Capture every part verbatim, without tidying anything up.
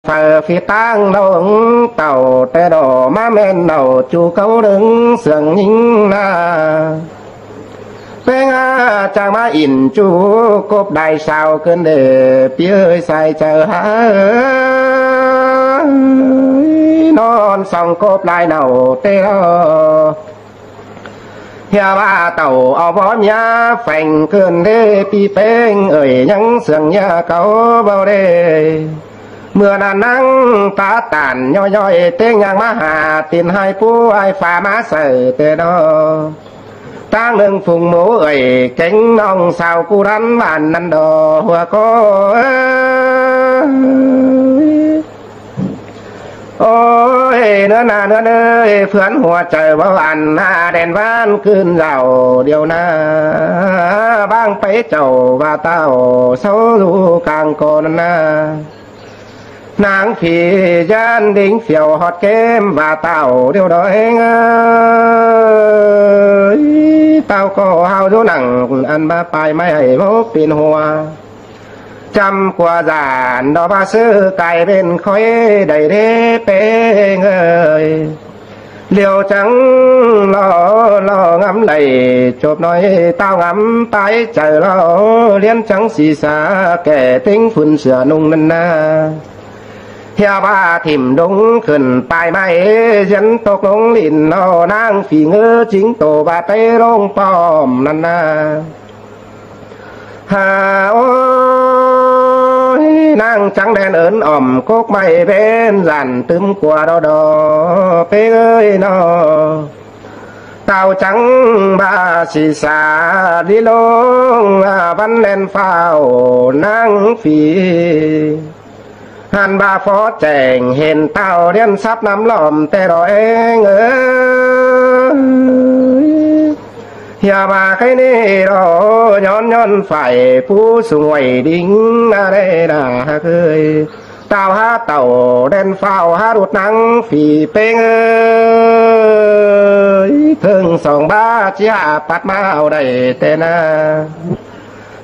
phaư phi ꞌtáng ꞌlống tảu ꞌtẹ đỏ ꞌmá ꞌmen nảu ꞌchu cáu đớng sương ꞌnhính ꞌna. ꞌPéng a chang ꞌmá ỉn ꞌchu cốp lai sau ꞌcứn đê ꞌpi ơi sai chaư hák. ꞌNón song cốp lai nảu ꞌtẹ đỏ. ꞌHia ꞌva tảu au bói ꞌmía pheng ꞌcứn đê ꞌpi ꞌpéng ơi ꞌnhắng sương ꞌnhá cáu báu đê. ꞌMưa ꞌnặn ꞌnăng ta tản ꞌnhói ꞌnhói ꞌtếng ꞌnhắng ꞌmá ha tin ꞌhại pú ꞌhại pha ꞌmá saư ꞌtẹ đỏ. ꞌTáng ꞌnưng phung mú ơi kéng ꞌnọng sau ꞌcú đắn ꞌván ꞌnặn đỏ hua ꞌcọ. Ôi, ꞌnứa ꞌna ꞌnứa ꞌnới, phướn hua chaư báu ăn ꞌna đen ꞌván ꞌcứn dảo điêu ꞌna. ꞌVáng pay chảu ꞌva tảu sáu ꞌlụk cang ꞌcọ ꞌnặn ꞌna. ꞌNáng phi ꞌdán đính phiêu ꞌhọt kém ꞌva tảu điêu đói ꞌngới. Tảu ꞌcọ hảư dú nẳng ăn ꞌmá pay ꞌmạy báu pên hua. Chăm ꞌquá dản đỏ ꞌva ꞌsứ cai ꞌvến khói đảy đế ꞌpéng ơi. Liêu chắng lo lo ngắm đảy chộp ꞌnọi tảu ngắm tai chaư lo ꞌliến chắng si sa kẻ ꞌtếng phun sửa ꞌnung ꞌnặn ꞌna. ꞌHia ꞌva thỉm đống khửn pay ꞌmạy ꞌdiến tốc ꞌlống lìn lo ꞌnáng phi ꞌngớ chính tô ꞌva pay ꞌlống pom ꞌnặn ꞌna. Ha ôi, ꞌnáng chắng đen ớn ỏm cốc ꞌmạy ꞌvến dản tứm ꞌquá đỏ đỏ ꞌpéng ơi ꞌnọ. Tảu chắng ꞌva si sa đi ꞌlống a ꞌvắn đen phao ꞌnáng phi. Hăn ꞌva phó chẻng hên tảu điên sắp năm lỏm ꞌtẹ đỏ ꞌeng ơi. ꞌHia ꞌva khay ꞌnị đỏ nhón nhón phải pú sung uầy đính ꞌna đê đà hák ơi. Tảu hák tảu đen phao hák đút ꞌnáng phi ꞌpéng ơi. Thương song ꞌva ꞌchí hả pắt ꞌmá au đảy ꞌtẹ ꞌna.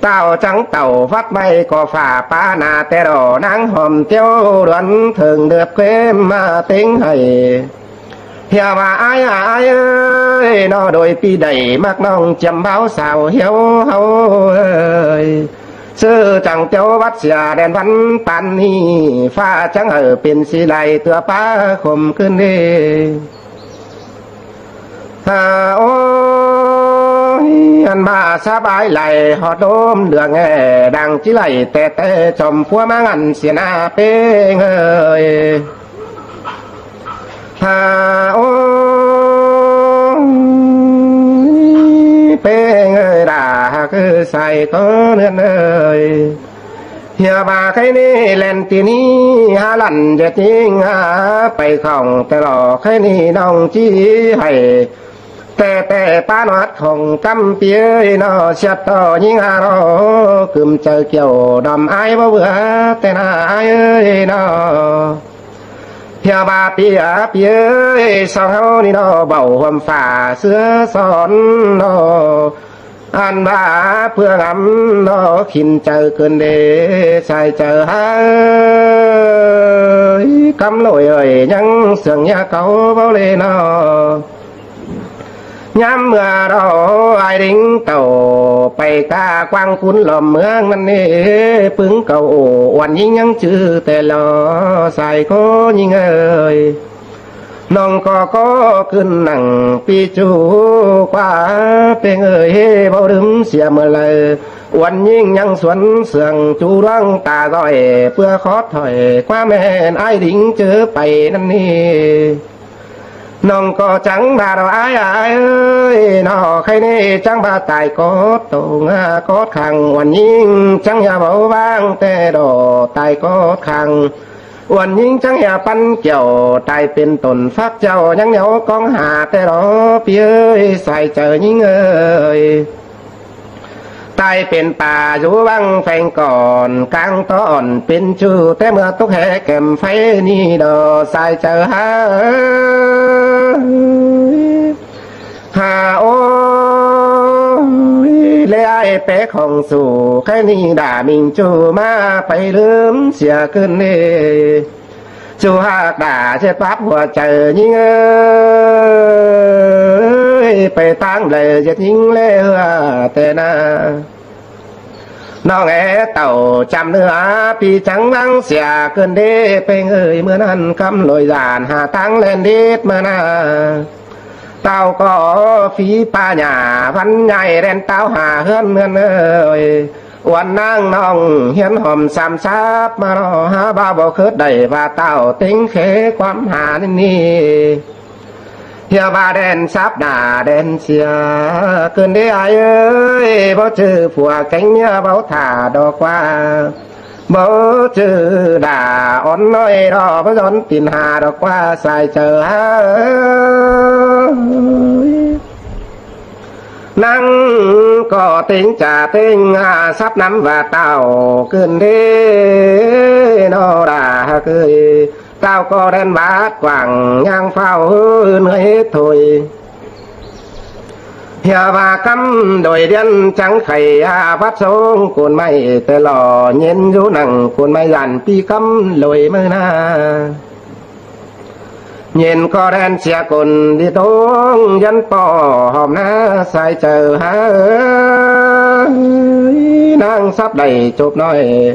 Tảu chắng tảu vắt ꞌmạy ꞌcọ phả pá ꞌna ꞌtẹ đỏ ꞌnáng hòm ꞌtiếu đuôn thơng đượp khêm ꞌmá ꞌtếng hảy. ꞌHia ꞌva ải ải ơi, ꞌnọ đôi ꞌpi đảy ꞌmặc ꞌnọng chiêm báo sao hiếu hảư ơi. ꞌSứ chắng ꞌtiếu vắt sia đen ꞌvắn pán ꞌnị, ꞌphạ chắng hảư pên si lai tưa pá khôm ꞌcứn đê. Ha ôi, ăn ꞌva sắp ải lai ꞌhọt đốm đường ê, đang ꞌchí lai ꞌtẹ ꞌtẹ chom phua ꞌmá ngăn sia ꞌna ꞌpéng ơi. Ha ôi, ꞌpéng ơi đà hák ư sai ꞌcọ ꞌnươn ơi. ꞌHia ꞌva khay ꞌnị ꞌlen ti ꞌnị hák lăn ꞌdệt ꞌnhính hák pay khong ꞌtẹ đỏ khay ꞌnị ꞌnọng ꞌchí hảy. ꞌTẹ ꞌtẹ pá ꞌnọt khong ꞌcắm ꞌpi ơi ꞌnọ, ꞌsiạp ꞌto ꞌnhính hák ꞌnọ, cứm chaư kiẻo đom ải báu bưa ꞌtẹ ꞌna ải ơi ꞌnọ. ꞌHia ꞌva ꞌpi a ꞌpi ơi, song ꞌháu ꞌnị ꞌnọ, bảu huôm phả ꞌsứa son ꞌnọ. Ăn ꞌva ꞌpưa ngắm ꞌnọ khỉn chaư ꞌcứn đê sai chaư hák ơi. Cắm lội ơi ꞌnhắng sương ꞌnhá cáu báu lê ꞌnọ. ꞌNhám ꞌmưa đỏ ải đính tảu pay ca quang cún lom ꞌmướng ꞌnặn ê, ꞌpứng cáu ổ uôn ꞌnhính ꞌnhắng chứ ꞌtẹ lo sai ꞌcọ ꞌnhính ơi. ꞌNọng ꞌcọ ꞌcọ ꞌcứn nẳng ꞌpi ꞌchu ꞌquá ꞌpéng ơi, ꞌhế báu đưm sia ꞌmưa lai. Uôn ꞌnhính ꞌnhắng suôn sương ꞌchu ꞌluống ta ꞌdọi ꞌpưa khót thỏi ꞌquá ꞌmen ải đính ꞌchớ pay ꞌnặn ê. ꞌNọng ꞌcọ chắng ꞌva đỏ ải ải ơi ꞌnọ, khay ꞌnị chắng ꞌva tai cốt tông a cốt khang, uôn ꞌnhính chắng ꞌnhá báu ꞌváng ꞌtẹ đỏ tai cốt khang. Uôn ꞌnhính chắng ꞌnhá păn kiẻo tai pên tổn phác chảu, ꞌnhắng ꞌnéo cóng hả ꞌtẹ đỏ ꞌpi ơi sai chaư ꞌnhính ơi. Tai pên pả dú ꞌváng pheng cỏn, cang tó ỏn pên ꞌchu, té ꞌmưa tốc hé kẻm pháy ꞌnị đỏ sai chaư hák ơi. Hả ôi, lê ải pé khong su, khay ꞌnị đả ꞌminh ꞌchu ꞌmá pay ꞌlứm sia ꞌcứn ê. Chu hák đả ꞌdệt báp hua chaư ꞌnhính ơi, pay ꞌtáng đảy ꞌdệt ꞌnhính ꞌlế ꞌhứa ꞌtẹ ꞌna. ꞌNọng é tảu chăm ꞌnưa ꞌpi chắng ꞌváng sia ꞌcứn đế ꞌpéng ơi, ꞌmưa ꞌnặn ꞌcắm ꞌlội dản hả ꞌtáng ꞌlen đít ꞌmưa ꞌna. Tảu ꞌcọ phi ꞌpa nhả ꞌvắn ꞌnhại ꞌlen tảu hả ꞌhướn ꞌhướn ơi. Uôn ꞌnáng ꞌnọng hiến hỏm sam sáp ꞌmá lo hả báu báu khớt đảy ꞌva tảu ꞌtếng khé ꞌquám hả ꞌnị ꞌnị. ꞌHịa ꞌva đen sáp đả đen sia ꞌcứn đế ai ơi, báu ꞌchư phua kéng ꞌmía báu thả ꞌdo ꞌquá. Báu ꞌchư đả ón ꞌnọi ꞌlo báu dón tin hả ꞌdo ꞌquá sai chaư hả ơi. ꞌNăng ꞌcọ ꞌtếng chả ꞌtếng hả sáp ꞌnắm ꞌva tảu ꞌcứn đế ꞌno đả hả ơi. Tảu ꞌcọ đen bát quảng ꞌnhang phao ꞌhứ ꞌnưới thôi. ꞌHịa ꞌva ꞌcắm đuổi điên chắng khay hả bát sống côn ꞌmạy ꞌtẹ lo ꞌnhến dú nẳng côn ꞌmạy dản ꞌpi ꞌcắm ꞌlội ꞌmưa ꞌna. ꞌNhến ꞌcọ đen sia côn đi tông dán ꞌpọ hỏm ꞌna sai chaư hả ơi. ꞌNăng sắp đảy chộp ꞌnọi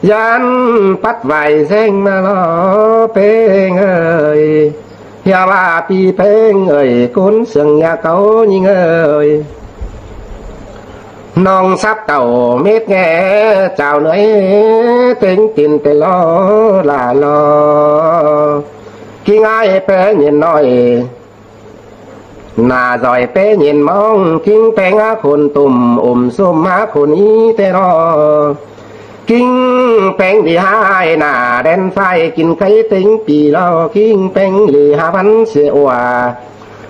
dán pắt vải ꞌdeng ꞌmá lo ꞌpéng ơi. ꞌHịa ꞌva ꞌpi ꞌpéng ơi, cốn sương nhà cáu ꞌnhính ơi. ꞌNọng sắp tảu mết ꞌnghé chảu ꞌnưới ꞌtếng tin ꞌtẹ lo lả lo. ꞌKính ai ꞌpé ꞌnhính ꞌnọi nả doi ꞌpé ꞌnhính ꞌmóng, ꞌkính ꞌpéng hả khôn tủm ủm sôm hả khôn ꞌnị ꞌtẹ lo. ꞌKính ꞌpéng đi hả ai nả đen phai kin cáy ꞌtếng ꞌpi lo, ꞌkính ꞌpéng đi hả ꞌvắn sia ua.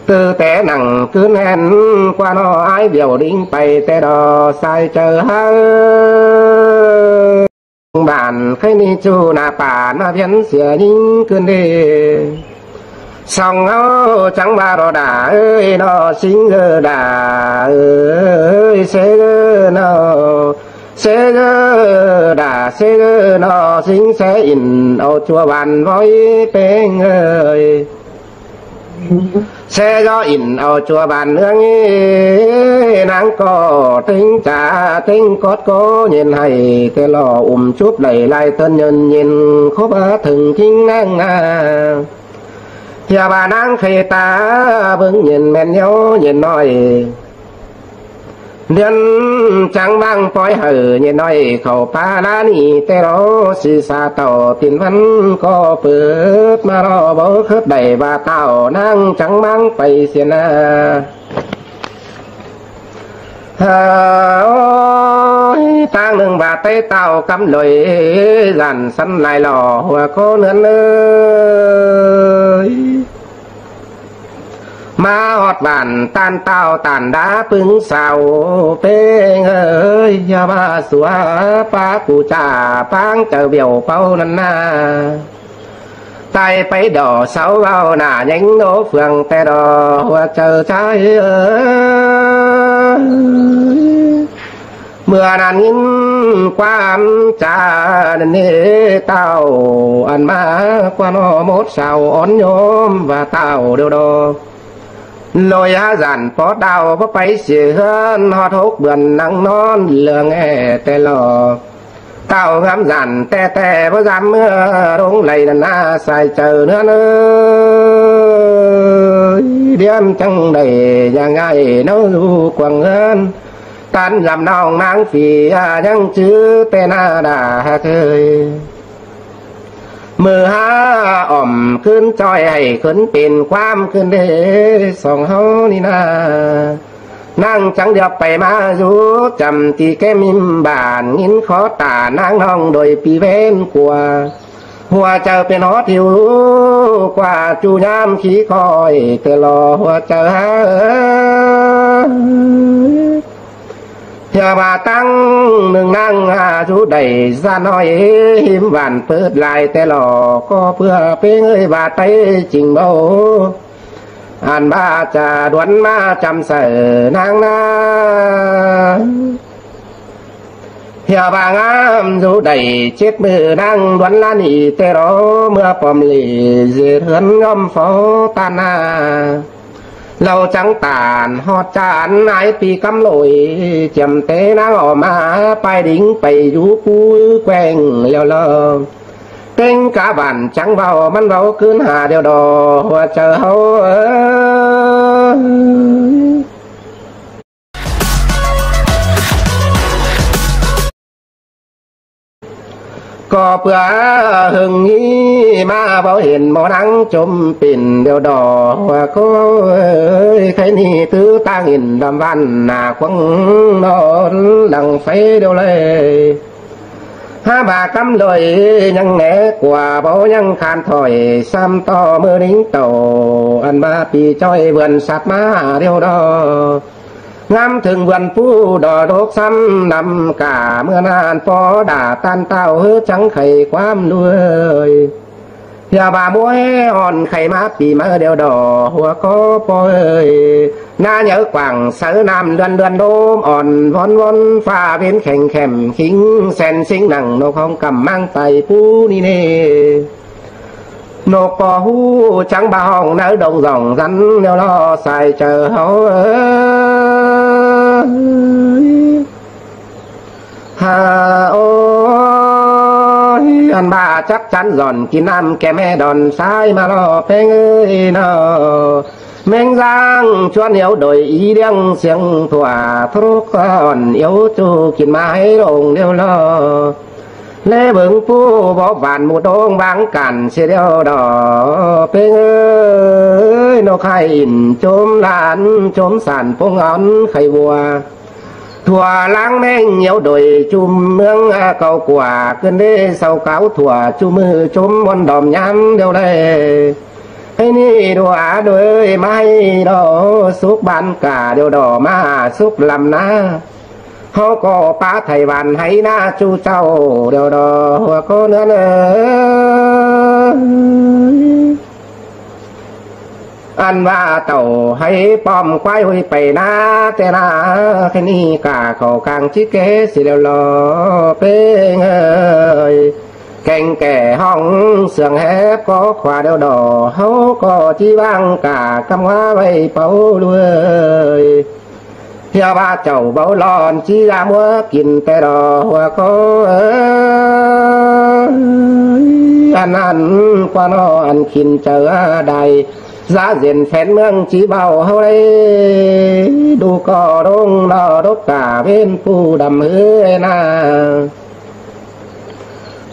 Từ té nẳng ꞌcứn hên ꞌquá ꞌno ai biẻo đính pay ꞌtẹ lo sai chaư hả ơi. Bản khay ꞌnị ꞌchu nả pả ꞌna phiến sia ꞌnhính ꞌcứn đế. Song ꞌháu chắng ꞌva ꞌlo đả ơi ꞌno sính ꞌgớ đả ơi, sé ꞌgớ ꞌno, sé ꞌgớ đả, sé ꞌgớ ꞌno sính, sé ỉn au chua bản ꞌvọi ꞌpéng ơi. Sé ꞌdó ỉn au chua bản ꞌnướng ꞌnị, ꞌnáng ꞌcọ ꞌtếng chả ꞌtếng cót ꞌcọ ꞌnhính hảy ꞌtẹ lo ủm chúp đảy lai ꞌtơn ꞌnhính ꞌnhính khốp hả thửng ꞌkính ꞌnáng ꞌna. ꞌHịa ꞌva ꞌnáng khay ta bớng ꞌnhính ꞌmen ꞌnéo ꞌnhính ꞌnọi. Điên chắng ꞌváng ꞌpói hảư ꞌnhính ꞌnọi khảu ꞌpá ꞌlạ ꞌnị ꞌtẹ lo, sí sa tảu tin ꞌvắn ꞌcọ pớp ꞌmá lo báu khớt đảy ꞌva tảu ꞌnáng chắng ꞌváng pay sia ꞌna. Ôi, ꞌtáng ꞌnưng ꞌva té tảu ꞌcắm ꞌlội dản săn lai lo hua ꞌcọ ꞌnươn ơi. ꞌMá ꞌhọt bản ꞌtan tảu tản đá ꞌpứng sao ꞌpéng ơi, ꞌhịa ꞌva sua ꞌpá cu chả ꞌpáng chaư biẻo ꞌpáu ꞌnặn ꞌna. Tai pay đỏ sáu ꞌvạu nả ꞌnhéng ꞌnô phường ꞌtẹ lo hua chaư ꞌchái ơi. ꞌMưa ꞌnặn ꞌnghín ꞌquám chả ꞌnặn ꞌnị tảu ăn ꞌmá ꞌquá ꞌno mốt sao ón ꞌnhốm ꞌva tảu điêu đo. ꞌLội hả dản pót đao báu pay sia ꞌhướn ꞌhọt hốc bươn ꞌnăng ꞌnón lưa ꞌnghé ꞌtẹ lo. Tảu ngắm dản ꞌtẹ ꞌtẹ báu dám ꞌmưa ꞌlống lay ꞌnặn ꞌna sai chaư ꞌnươn ơi. Điên chắng đảy nhả ꞌngai ꞌnáo du quảng ꞌhướn. ꞌTan dăm ꞌnọng ꞌmáng phi ꞌnhắng chứ ꞌtẹ ꞌna đả hả ơi. ꞌMự hả ỏm ꞌcứn ꞌchoi hảy ꞌcứn pên ꞌquám ꞌcứn đế song ꞌháu ꞌnị ꞌna. ꞌNăng chắng điệp pay ꞌmá dú chăm ti ké ꞌmím bản ꞌnghín khó tả ꞌnáng ꞌnọng đôi ꞌpi ꞌvến cua. Hua chaư pên ꞌhọt hiu ꞌquá ꞌchu ꞌnhám khí khỏi ꞌtẹ lo hua chaư hả ơi. ꞌHịa ꞌva ꞌtáng ꞌnưng ꞌnăng hả dú đảy da ꞌnọi hím bản pớt lai ꞌtẹ lo ꞌcọ ꞌpưa ꞌpéng ơi ꞌva Tây chinh báu. Ăn ꞌva chả đuôn ꞌmá chăm saư ꞌnáng ꞌna. Hẻo ꞌva ngắm dú đảy chết ꞌmự ꞌnáng đuôn ꞌlán ị ꞌtẹ ꞌló, ꞌmưa pom lỉ ꞌdệt ꞌhướn ꞌnhóm phó ꞌtan ꞌna. Lảu chắng tản ꞌhọt chả ăn ải ꞌpi cắm lội, chiêm té ꞌnáng ỏm ꞌmá, pay đính pay dú pú queng ꞌlẹo ꞌlo. ꞌPéng cá bản chắng ꞌvạu ꞌmắn ꞌvạu ꞌcứn ha điêu đo ꞌhua chaư ꞌháu ới. ꞌCọ ꞌpưa ꞌhung ꞌnị ꞌmá báu hên ꞌmo ꞌnáng chốm pên điêu đo ꞌhua ꞌcọ ới, khay ꞌnị ꞌtứ ꞌtáng hên đăm ꞌván ꞌna quăng ꞌnón lăng pháy điêu ꞌlới. Hák ꞌva cắm lội ꞌnhắng né ꞌquá báu ꞌnhắng khan thỏi sắm ꞌto ꞌmự đính tảu, ăn ꞌva ꞌpi ꞌchoi vườn sắp ꞌmá điêu đo. Ngắm thửng vườn pú đo đốc sắm năm cả ꞌmưa ꞌnặn ꞌpo đả ꞌtan ꞌtạu ꞌhứ chắng khay ꞌquám đuôi. Hẻo ꞌva ꞌmúa ón khay ꞌmá ꞌpi ꞌmá điêu đo ꞌhua ꞌcọ ꞌpo ới. ꞌNa nháư quảng sáư ꞌnặm ꞌlươn ꞌlươn đốm ón ꞌvón ꞌvón pha ꞌvến kheng khẻm khính sen sính nẳng ꞌnộc ꞌhóng căm ꞌmáng tay pú ꞌnị ꞌnê. ꞌNộc ꞌcọ ꞌhụ chắng ꞌva ꞌhóng náư đông dỏng dắn ꞌnéo ꞌlo sai chaư ꞌháu ới. Ha ôi, ăn ꞌva chắc chắn dọn kin ꞌnặm kem é đon sai ꞌmá ꞌlo ꞌpéng ới ꞌnọ. ꞌMéng ꞌdáng ꞌchuốn hiếu đuổi ý ꞌliếng siêng thua thúc ón hiếu ꞌchu kin ꞌmá hé lông điêu ꞌlo. ꞌLé bớng pú bóp ván mú đông báng cản sia điêu đo ꞌpéng ới. ꞌNộc khai ỉn chốm lan chốm sản ꞌpúng ón khay vua. Thua ꞌláng ꞌmeng hiếu đuổi chum ꞌmướng a cau ꞌquá ꞌcứn đế sau cáo thua chum ꞌmự chốm ꞌmuôn đom nhám điêu đay. Hé ꞌnị đua đuổi ꞌmá đo súc ban cả điêu đo ꞌmá súc lăm ꞌná. ꞌHáu ꞌcọ ꞌpá thảy ván hái ꞌná ꞌchu chảu điêu đo ꞌhua ꞌcọ ꞌnớ ới. Ăn ꞌva tảu hái pom ꞌquái ꞌhụi pay ꞌná ꞌtẹ ꞌná, khay ꞌnị cả khảu cang ꞌchí ké sia điêu ꞌlo ꞌpéng ới. Keng kẻ ꞌhóng sương hép ꞌcọ ꞌquá điêu đo ꞌháu ꞌcọ ꞌchí ꞌváng cả căm ꞌhua ꞌvạy páu đuôi. Hẻo ꞌva chảu báu lon ꞌchí ꞌdạk ꞌmúa kin ꞌtẹ đo ꞌhua ꞌcọ ới. Ăn ăn ꞌquá ꞌnọ ăn kin chaư đảy. Dák ꞌdệt phén ꞌmướng ꞌchí báu ꞌháu đảy. Đu ꞌcọ đông ꞌlo đốc cả ꞌvến pú đăm ꞌhứ ꞌna.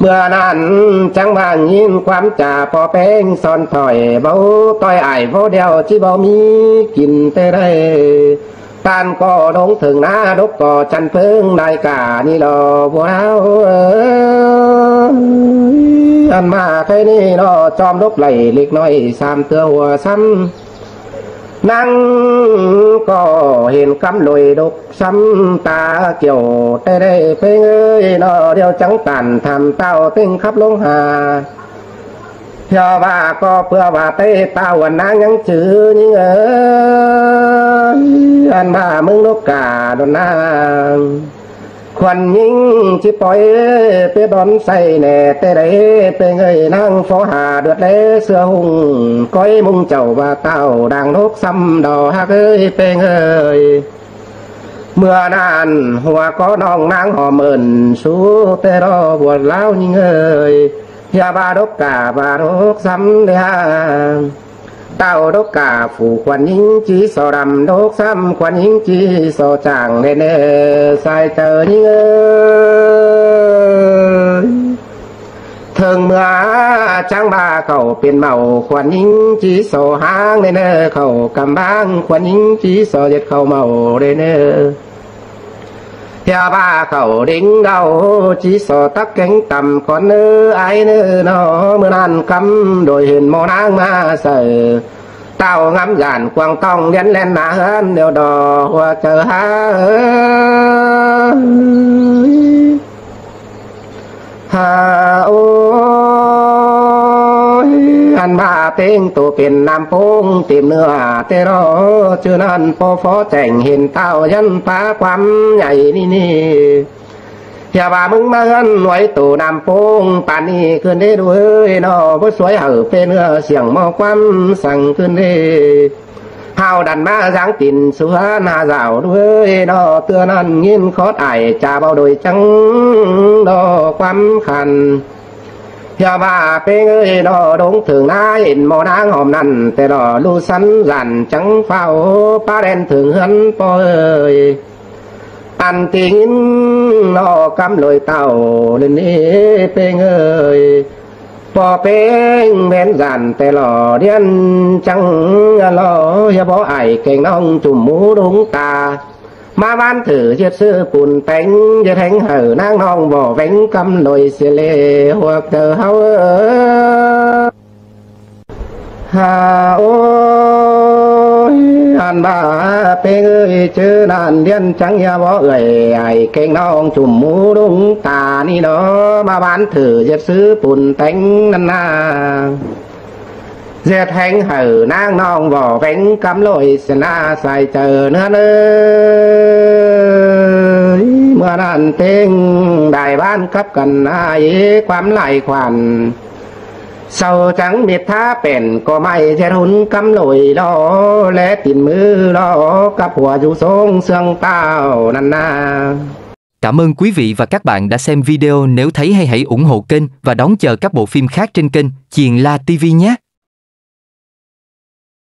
ꞌMưa ꞌnặn chắng ꞌva ꞌnghín ꞌquám chả ꞌpo ꞌpéng son thỏi báu ꞌtoi ải báu điêu ꞌchí báu ꞌmí kin ꞌtẹ đảy. ꞌTan ꞌcọ đông thửng ꞌná đốc ꞌcọ chăn ꞌpứng đảy cả ꞌnị ꞌlo ꞌhua ꞌháu ới. Ăn ꞌva khay ꞌnị ꞌlo chom đốc đảy ꞌlịt ꞌnọi sam ꞌtưa ꞌhua sắm. ꞌNăng ꞌcọ hên cắm lội đốc sắm ta kiẻo ꞌtẹ đảy ꞌpéng ới ꞌnọ điêu chắng tản tham ꞌtạu ꞌtếng khắp ꞌlống ha. Hẻo ꞌva ꞌcọ ꞌpưa ꞌva ꞌtẹ ꞌtạu ꞌnáng ꞌnhắng chứ ꞌnhính ới. Ăn ꞌva ꞌmướng đốc cả đôn ꞌnáng. Khuôn ꞌnhính ꞌchí ꞌpoi pé đón say nẻ ꞌtẹ đảy ꞌpéng ới ꞌnáng phó ha đượt lé ꞌsứa ꞌhung cói ꞌmung chảu ꞌva ꞌtạu đang đốc sắm đo hák ới ꞌpéng ới. ꞌMưa ꞌnặn ꞌhua ꞌcọ ꞌnọng ꞌnáng hom ơn sú ꞌtẹ ꞌlo bua ꞌláo ꞌnhính ới. Hẻo ꞌva đốc cả ꞌva đốc sắm đé ha. ꞌTạu đốc cả phủ khuôn ꞌnhính ꞌchí so đăm đốc sắm khuôn ꞌnhính ꞌchí so chảng đen ơ sai chaư ꞌnhính ới. Thơng ꞌmưa chắng ꞌva khảu pên mảu khuôn ꞌnhính ꞌchí so háng đen ơ khảu căm báng khuôn ꞌnhính ꞌchí so ꞌdệt khảu mảu đen ơ. Hẻo ꞌva khảu đính đau ꞌchí so tắc kéng tăm cón ơ ải ꞌnớ ꞌnọ ꞌmưa ꞌnặn cắm đuổi hên ꞌmo ꞌnáng ꞌmá saư. ꞌTạu ngắm dản quang tong điến ꞌlen ꞌná ꞌhướn điêu đo ꞌhua chaư ha ới. Ha ôi, ăn ꞌva ꞌtếng tô pên ꞌnặm ꞌpúng tìm ꞌnưa ꞌtẹ ꞌlo chứ ꞌnặn ꞌpo phó chẻng hên ꞌtạu dăn pá ꞌquám nhay ꞌnị ꞌnị. Yá ꞌva ꞌmứng ꞌmá ꞌhướn ꞌlới tô Nam Pông, pán ꞌnị ꞌcứn đé ꞌlụk ới ꞌnọ, báu ꞌsuối hảư ꞌpưa ꞌnưa siêng ꞌmo ꞌquám săng ꞌcứn đé. Hảư đăn ꞌmá dáng tin sú ꞌhướn ha dảo ꞌlụk ới ꞌnọ, ꞌtưa ꞌnặn ꞌnghín khót ải cha báu đôi chắng ꞌnọ ꞌquám khăn. Yá ꞌva ꞌpưa ꞌnưng ới ꞌnọ, đống thưởng ꞌná hên ꞌmo ꞌnáng ꞌhôm ꞌnặn, té lo ꞌlụk săn dản chắng phao pá đen thưởng ꞌhướn ꞌpo ới. Ăn ꞌti ꞌnghín ꞌnọ ꞌcắm ꞌlội tảu ꞌlến ꞌnị ꞌpưa ꞌnưng ới. ꞌPo ꞌpéng ꞌvén dản té lo điên chắng lo, yá bók ải kéng ꞌnọng chum mú đung ta. ꞌMá ꞌván thử ꞌdệt ꞌsứ pun téng, ꞌdệt ꞌhéng hảư ꞌnáng ꞌnọng ꞌvọ ꞌvén ꞌcắm ꞌlội sia ꞌlẹ ꞌhuộc chaư ꞌháu ới. Ha ôi, ăn ꞌva ꞌpưa ꞌnưng ới, ꞌchớ ꞌnặn điên chắng yá bók ải kéng ꞌnọng chum mú đung ta ꞌnị ꞌnọ, ꞌmá ꞌván thử ꞌdệt ꞌsứ pun téng ꞌnặn ꞌna. ꞌDệt ꞌhéng hảư ꞌnáng ꞌnọng ꞌvọ ꞌvén ꞌcắm ꞌlội sia ꞌna sai chaư ꞌnớ ới. ꞌMưa ꞌnặn ꞌtếng đai ꞌván cắp căn ai ꞌquám lai khoản. Sau chắng mết tha pên ꞌcọ ꞌmạy ꞌdệt hún ꞌcắm ꞌlội lo, ꞌlé tin ꞌmứ lo cắp hua dú sông ꞌsướng tảo ꞌnặn ꞌna. Cảm ơn quý vị và các bạn đã xem video. Nếu thấy hay hãy ủng hộ kênh và đón chờ các bộ phim khác trên kênh Chuyện La Ti Vi nhé.